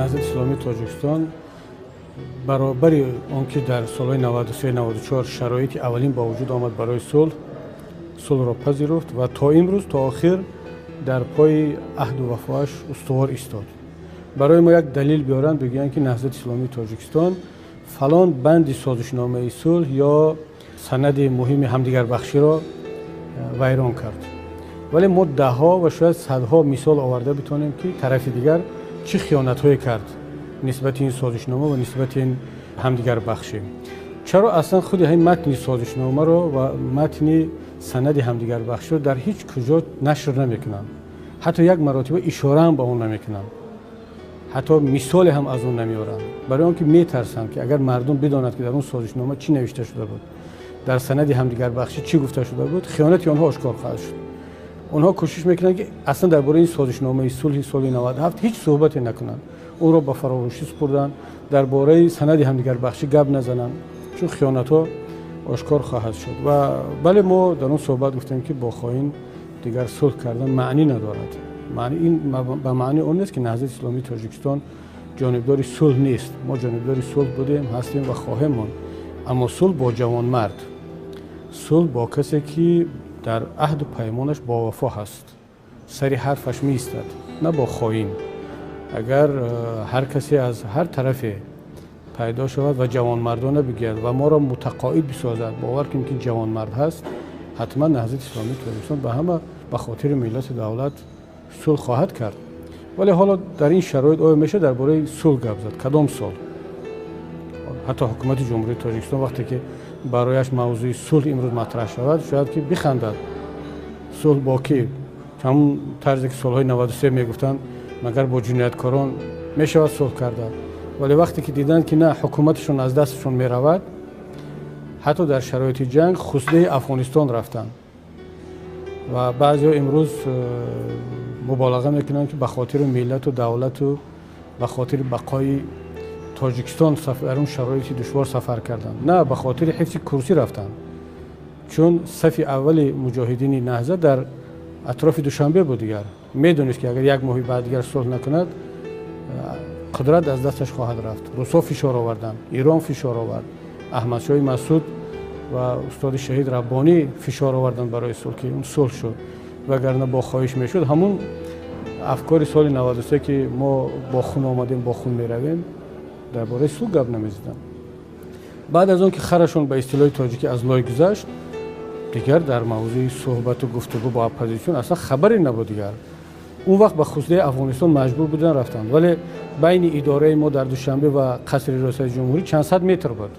Наҳзати Исломии Тоҷикистон баробари он ки дар солҳои 93-94 шароити аввалин ба вуҷуд омад барои сулҳ, сулҳро пазируфт ва то имрӯз, то охир дар пои аҳду вафоаш устувор истод. Барои мо як далел биёранд, бигӯянд, ки Наҳзати Исломии Тоҷикистон фалон банди созишномаи сулҳ ё санади муҳими ҳамдигарбахширо вайрон кард. Вале мо даҳҳо ва шояд садҳо мисол оварда битонем, ки тарафи дигар чӣ хиёнатҳое кард нисбати ин созишнома ва нисбати ин ҳамдигарбахшӣ. Чаро аслан худи ҳамин матни созишномаро ва матни санади ҳамдигарбахширо дар ҳеҷ куҷо нашр намекунанд, ҳатто як маротиба ишора ҳам ба он намекунанд, ҳатто мисоле ҳам аз он намеоранд? Барои он ки метарсанд, ки агар мардум бидонад, ки дар он созишнома чӣ навишта шуда буд, дар санади ҳамдигарбахшӣ чӣ гуфта шуда буд, хиёнати онҳо ошкор хоҳад шуд. Онҳо кӯшиш мекунанд, ки аслан дар бораи ин созишномаи сулҳи соли 97 ҳеҷ суҳбате накунанд, онро ба фаромӯшӣ супурданд, дар бораи санади ҳамдигарбахшӣ гап назананд, чун хиёнатҳо ошкор хоҳад шуд. Ва бале, мо дар он суҳбат гуфтем, ки бо хоин дигар сулҳ кардан маънӣ надорад. Ин ба маънии он нест, ки Наҳзати Исломии Тоҷикистон ҷонибдори сулҳ нест. Мо ҷонибдори сулҳ будем, ҳастем ва хоҳем монд, аммо сулҳ бо ҷавонмард, сулҳ бо касе, ки дар аҳду паймонаш бовафо ҳаст, сари ҳарфаш меистад, на бо хоин. Агар ҳар касе аз ҳар тарафе пайдо шавад ва ҷавонмардона бигӯяд ва моро мутақоид бисозад, бовар кунем, ки ҷавонмард ҳаст, ҳатман Наҳзати Исломии Тоҷикистон ба ҳама ба хотири миллату давлат сулҳ хоҳад кард. Вале ҳоло дар ин шароит оё мешавад дар бораи сулҳ гап зад? Кадом сол? Ҳатто ҳукумати Ҷумҳурии Тоҷикистон вақте ки барояш мавзӯи сулҳ имрӯз матраҳ шавад, шояд ки бихандад. Сулҳ бо кӣ? Ҳамун тарзе ки солҳои 93 мегуфтанд, магар бо ҷинояткорон мешавад сулҳ карда? Вале вақте ки диданд, ки на, ҳукуматашон аз дасташон меравад, ҳатто дар шароити ҷанг хусдаи Афғонистон рафтанд. Ва баъзеҳо имрӯз муболиға мекунанд, ки ба хотири миллату давлату ба хотири бақои Тоҷикистон дар он шароити душвор сафар карданд. На, ба хотири ҳифзи курсӣ рафтанд, чун сафи аввали муҷоҳидини Наҳзат дар атрофи Душанбе буд. Дигар медонист, ки агар як моҳи баъд дигар сулҳ накунад, қудрат аз дасташ хоҳад рафт. Русҳо фишор оварданд, Ирон фишор овард, Аҳмадшоҳи Масуд ва устоди шаҳид Раббонӣ фишор оварданд барои сулҳ, ки он сулҳ шуд. Вагарна бо хоҳиш мешуд, ҳамун афкори соли 93, ки мо бо хун омадем, бо хун меравем, дар бораи сулҳ гап намезаданд. Баъд аз он ки харашон ба истилоҳи тоҷикӣ аз лой гузашт, дигар дар мавзӯи суҳбату гуфтугӯ бо оппозитсион аслан хабаре набуд. Дигар он вақт ба хусдаи Афғонистон маҷбур будан, рафтанд. Вале байни идораи мо дар Душанбе ва қасри Риёсати Ҷумҳурӣ чанд сад метр буд.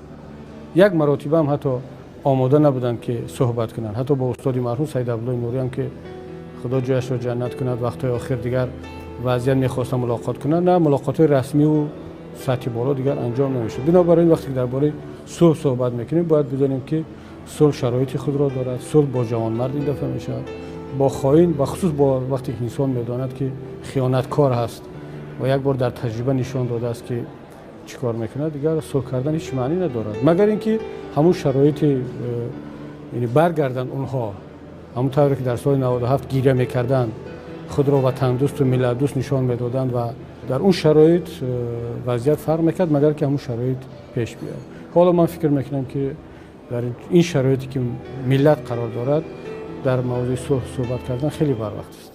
Як маротиба ҳам ҳатто омода набуданд, ки суҳбат кунанд. Ҳатто бо устоди марҳум Саид Абдуллои Нуриам, ки Худо ҷояшро ҷаннат кунад, вақтҳои охир дигар вазъият мехостанд мулоқот кунанд, на, мулоқотҳои расмиву сатҳи боло дигар анҷом намешуд. Бинобар ин, вақте ки дар бораи сулҳ суҳбат мекунем, бояд бидонем, ки сулҳ шароити худро дорад. Сулҳ бо ҷавонмард ин дафъа мешавад, бо хоин, бахусус бо вақте ки инсон медонад, ки хиёнаткор ҳаст ва як бор дар таҷриба нишон додааст, ки чӣ кор мекунад, дигар сулҳ кардан ҳеҷ маънӣ надорад, магар ин ки ҳамун шароити баргарданд онҳо, ҳамун тавре ки дар соли 97 гиря мекарданд, худро ватандӯсту миллатдӯст нишон медоданд ва дар он шароит вазъият фарқ мекард, магар ки ҳамун шароит пеш биёяд. Ҳоло ман фикр мекунам, ки дар ин шароите ки миллат қарор дорад, дар мавзӯи сулҳ суҳбат кардан хеле барвақт аст.